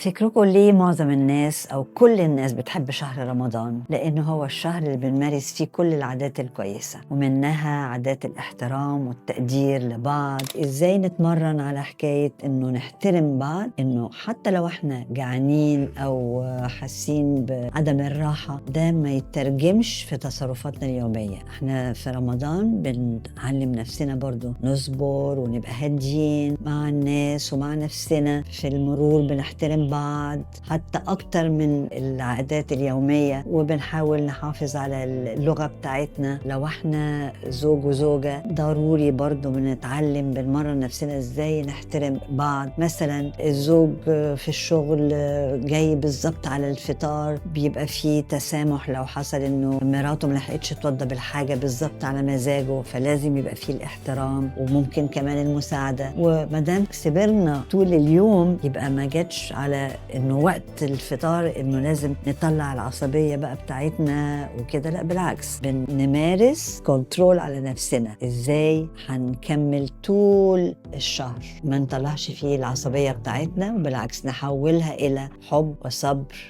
فكركم ليه معظم الناس أو كل الناس بتحب شهر رمضان؟ لأنه هو الشهر اللي بنمارس فيه كل العادات الكويسة، ومنها عادات الاحترام والتقدير لبعض. إزاي نتمرن على حكاية إنه نحترم بعض، إنه حتى لو إحنا جعانين أو حاسين بعدم الراحة ده ما يترجمش في تصرفاتنا اليومية. إحنا في رمضان بنعلم نفسنا برضو نصبر ونبقى هاديين مع الناس ومع نفسنا، في المرور بنحترم بعض حتى أكتر من العادات اليومية، وبنحاول نحافظ على اللغة بتاعتنا. لو احنا زوج وزوجة ضروري برضو بنتعلم، بنمرن نفسنا ازاي نحترم بعض. مثلا الزوج في الشغل جاي بالظبط على الفطار، بيبقى فيه تسامح لو حصل انه مراته ما لحقتش توضب الحاجة بالظبط على مزاجه، فلازم يبقى فيه الاحترام وممكن كمان المساعدة. ومادام صبرنا طول اليوم يبقى ما جاتش على انه وقت الفطار انه لازم نطلع العصبية بقى بتاعتنا وكده، لا بالعكس بنمارس control على نفسنا ازاي هنكمل طول الشهر ما نطلعش فيه العصبية بتاعتنا، وبالعكس نحولها الى حب وصبر.